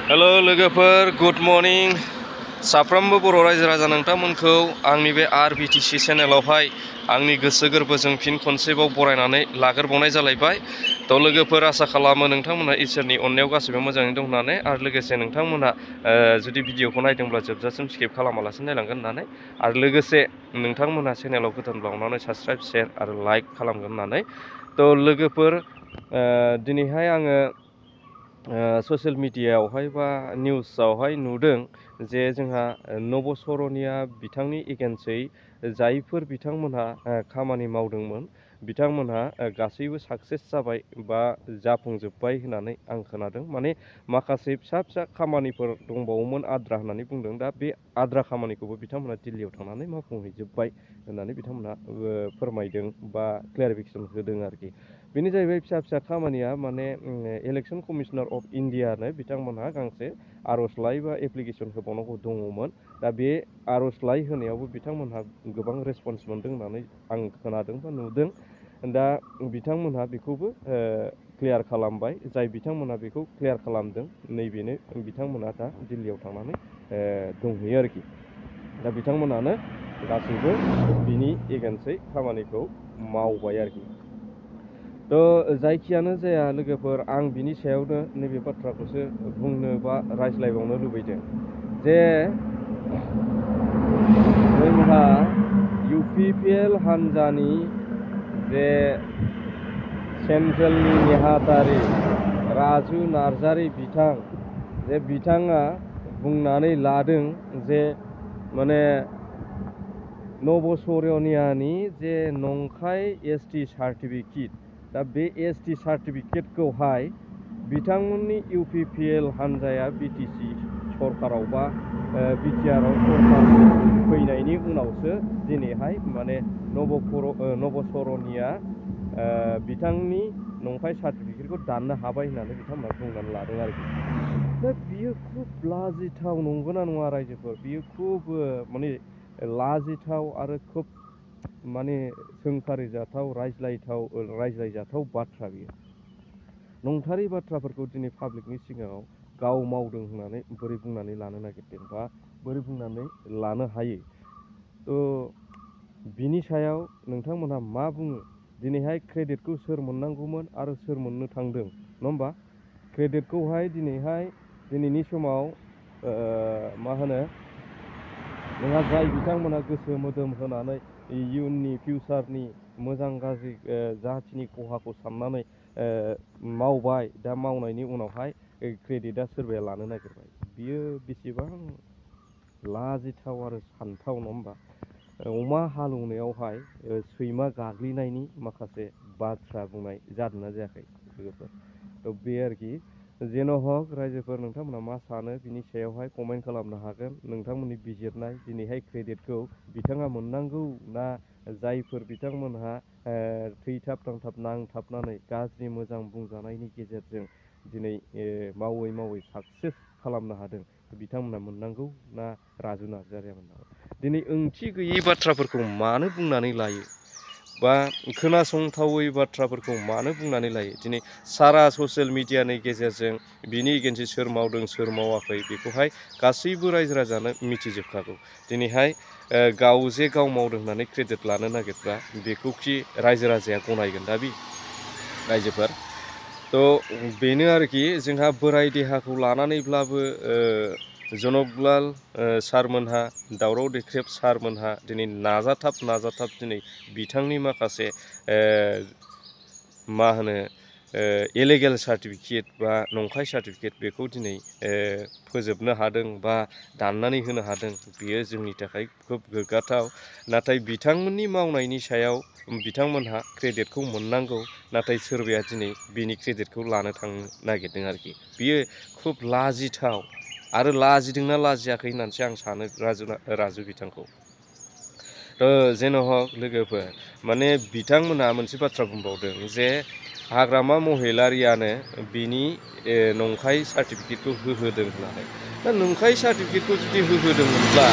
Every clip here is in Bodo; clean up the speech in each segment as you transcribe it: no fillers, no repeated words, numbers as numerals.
हेलो लोगोफोर गुड मर्निं साफ्रोमबो बर' रायजो राजा नोंथांमोनखौ आंनि बे आरबिटिसि चेनेलावहाय आंनि गोसो गोरबोजों फिन खनसेबाव बरायनानै लाग्रोबावनाय जालायबाय। थ' लोगोफोर आसा खालामो नोंथांमोना इसोरनि अननायाव गासैबो मोजाङै दं होननानै आरो लोगोसे नोंथांमोना जुदि भिडिअखौ नायदोंब्ला जोबजासिम स्किप खालामालासिनो नायलांगोन होननानै आरो लोगोसे नोंथांमोना चेनेलाव गोदानब्ला अननानै साबस्क्राइब शेयार आरो लाइक खालामगोन होननानै। थ' लोगोफोर दिनैहाय आङो ससियेल मिडियायावहाय बा निउसावहाय नुदों जे जोंहा नबसरनिया बिथांनि एगेन्सै जायफोर बिथांमोनहा खामानि मावदोंमोन बिथांमोनहा गासैबो साक्सेस जाबाय बा जाफुंजोब्बाय होननानै आं खोनादों। माने माखासे फिसा फिसा खामानिफोर दंबावोमोन आद्रा होननानै बुंदों। दा बे आद्रा खामानिखौबो बिथांमोना दिल्लीयाव थांनानै मावफुंहैजोब्बाय होननानै बिथांमोना फोरमायदों बा क्लियारिफिकेसन होदों आरोखि। बेनो जाहैबाय फिसा फिसा खामानिया माने इलेक्सन कमिशनार अफ इन्डियानो बिथांमोनहा गांसे आर'जलाइ बा एप्लिकेसन होबावनांगौ दङमोन। दा बे आर'जलाइ होनायावबो बिथांमोनहा गोबां रेसपन्स मोनदों होननानै आं खोनादों बा नुदों। दा बिथांमोनहा बेखौबो क्लियार खालामबाय। जाय बिथांमोनहा बेखौ क्लियार खालामदों नैबेनो बिथांमोनहा दा दिल्लीयाव थांनानै दंहैयो आरोखि। दा बिथांमोनानो गासैबो बिनि एगेन्सै खामानिखौ मावबाय आरोखि। थ' जायखियानो जाया लोगोफोर आं बिनि सायावनो नैबे बाथ्राखौसो बुंनो बा रायज्लायबावनो लुबैदों जे जोंहा UPPL हान्जानि जे सेन्ट्रेलनि नेहाथारि राजु नार्जारि जे बिथाङा बुंनानै लादों जे माने नबसरनियानि जे नंखाय ST सार्टिफिकेट, दा बे ST सार्टिफिकेटखौहाय बिथांमोननि UPPL हान्जाया BTC सरकाराव बा बिटिआरआव सरकार फैनायनि उनावसो दिनैहाय माने नबसरनिया बिथांनि नंखाय सार्टिफिकेटखौ दाननो हाबाय होननानै बिथांमोना बुंनानै लादों आरोखि। दा बियो खुब लाजिथाव नंगौना नङा रायजोफोर? बियो खुब माने लाजिथाव आरो खुब माने सोंखारिजाथाव रायज्लायजाथाव बाथ्रा बियो। नंथारै बाथ्राफोरखौ दिनै पाब्लिकनि सिगाङाव गाव मावदों होननानै बोरै बुंनानै लानो नागिरदों बा बोरै बुंनानै लानो हायो? थ' बिनि सायाव नोंथांमोनहा मा बुङो? दिनैहाय क्रेडिटखौ सोर मोननांगौमोन आरो सोर मोननो थांदों, नङा होमबा? क्रेडिटखौहाय दिनैनि समाव मा होनो नोंहा जाय बिथांमोना गोसो मोदोम होनानै इयुननि फिउचारनि मोजां गाज्रि जाथिनि खहाखौ साननानै मावबाय, दा मावनायनि उनावहाय क्रेडिटआ सोरबाया लानो नागिरबाय। बियो बेसेबां लाजिथाव आरो सानथाव, नङा होमबा? अमा हालौनायावहाय सैमा गाग्लिनायनि माखासे बाथ्रा बुंनाय जादोंना जायाखै लोगोफोर? थ' बे आरोखि। जेन' हक रायजोफोर नोंथांमोना मा सानो बिनि सायावहाय कमेन्ट खालामनो हागोन। नोंथांमोननि बिजिरनाय दिनैहाय क्रेडिटखौ बिथाङा मोननांगौ ना जायफोर बिथांमोनहा थैथाब थांथाब नांथाबनानै गाज्रि मोजां बुंजानायनि गेजेरजों दिनै मावै मावै साक्सेस खालामनो हादों बिथांमोना मोननांगौ ना राजु नार्जारिया मोननांगौ? दिनै ओंथि गैयै बाथ्राफोरखौ मानो बुंनानै लायो बा खोनासंथावै बाथ्राफोरखौ मानो बुंनानै लायो? दिनै सारा ससियेल मिडियानि गेजेरजों बिनि एगेन्सै सोर मावदों सोर मावाखै बेखौहाय गासैबो रायजो राजानो मिथिजोबखागौ। दिनैहाय गाव जे गाव मावदों होननानै क्रेडिट लानो नागिरब्ला बेखौखि रायजो राजाया गनायगोन दा बे रायजोफोर? थ' बेनो आरोखि जोंहा बोराय देहाखौ लानानैब्लाबो जनकलाल सारमोनहा, दावराव देख्रेब सारमोनहा दिनै नाजाथाब दिनै बिथांनि माखासे मा होनो इलिगेल सार्टिफिकेट बा नंखाय सार्टिफिकेट बेखौ दिनै फोजोबनो हादों बा दाननानै होनो हादों। बियो जोंनि थाखाय खोब गोग्गाथाव। नाथाय बिथांमोननि मावनायनि सायाव बिथांमोनहा क्रेडिटखौ मोननांगौ, नाथाय सोरबाया दिनै बिनि क्रेडिटखौ लानो थांनो नागिरदों आरोखि। बियो खुब लाजिथाव आरो लाजिदोंना लाजियाखै होननानैसो आं सानो राजु बिथांखौ। जेन' हक लोगोफोर माने बिथांमोनहा मोनसे बाथ्रा बुंबावदों जे हाग्रामा महिलारियानो बिनि नंखाय सार्टिफिकेटखौ होहोदों होननानै। दा नंखाय सार्टिफिकेटखौ जुदि होहोदोंमोनब्ला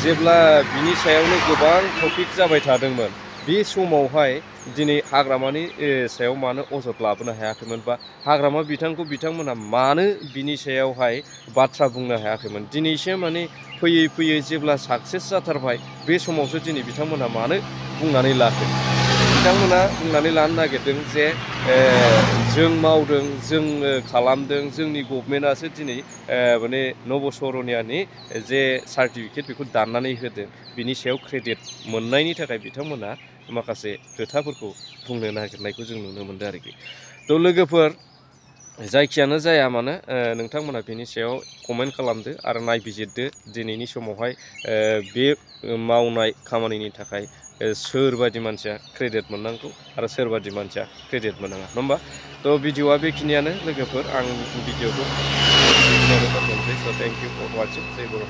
जेब्ला बिनि सायावनो गोबां टपिक जाबाय थादोंमोन, बे समावहाय दिनै हाग्रामानि सायाव मानो अजद लाबोनो हायाखैमोन बा हाग्रामा बिथांमोनहा मानो बिनि सायावहाय बाथ्रा बुंनो हायाखैमोन दिनैसो माने फैयै फैयै जेब्ला साक्सेस जाथारबाय बे समावसो दिनै बिथांमोनहा मानो बुंनानै लाखो बिथांमोना बुंनानै लानो नागिरदों जे जों मावदों जों खालामदों जोंनि गभर्नमेन्टआसो दिनै माने नबसरनियानि जे सार्टिफिकेट बेखौ दाननानै होदों बिनि सायाव क्रेडिट मोननायनि थाखाय बिथांमोना माखासे खोथाफोरखौ बुंनो नागिरनायखौ जों नुनो मोनदों आरोखि थ' लोगोफोर जायखियानो जाया मानो नोंथांमोना बेनि सायाव कमेन्ट खालामदो आरो नायबिजिरदो दिनैनि समावहाय बे मावनाय खामानिनि थाखाय सोरबादि मानसिया क्रेडिट मोननांगौ आरो सोरबादि मानसिया क्रेडिट मोननाङा नङा होमबा थ' भिडिअआ बेखिनियानो लोगोफोर आं भिडिअखौ थेंक इउ फर वाचिं जय बर'